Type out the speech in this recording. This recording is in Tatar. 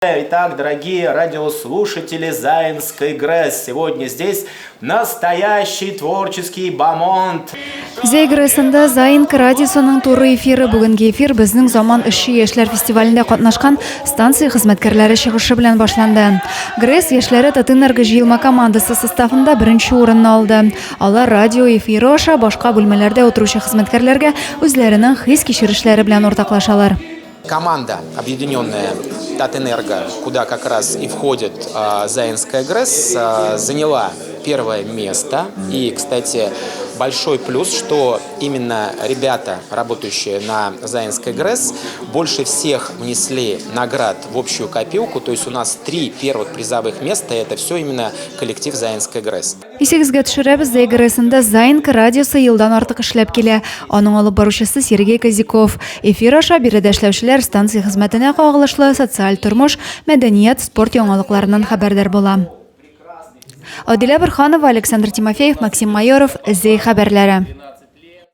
Итак, дорогие радиослушатели Заинской ГРЭС, сегодня здесь настоящий творческий бомонд. Зәй ГРЭСында Заинка радиосының туры эфиры. Бүгенге эфир безнең заман эшче яшьләр фестивалендә катнашкан станция хезмәткәрләре чыгышы белән башланды. ГРЭС яшьләре Татэнерго җыелма командасы составында беренче урынны алды. Алар радио эфиры аша башка бүлмәләрдә утыручы хезмәткәрләргә үзләренең хис-кичерешләре белән уртаклашалар. Команда, объединенная Татэнерго, куда как раз и входит Заинская ГРЭС, заняла первое место. И, кстати, большой плюс, что именно ребята, работающие на Заинской ГРЭС, больше всех внесли наград в общую копилку. То есть у нас три первых призовых места – это все именно коллектив Заинской ГРЭС. Исегезгә төшерәбез, Зәй ГРЭСында Заинка радиосы елдан артык эшләп килә. Аның алып баручысы Сергей Козяков. Эфир аша биредә эшләүчеләр станция хезмәтенә кагылышлы социаль тормыш, мәдәният, спорт яңалыкларыннан хәбәрдар була. Адилә Борһанова, Александр Тимофеев, Максим Майоров, Зәй хәбәрләре.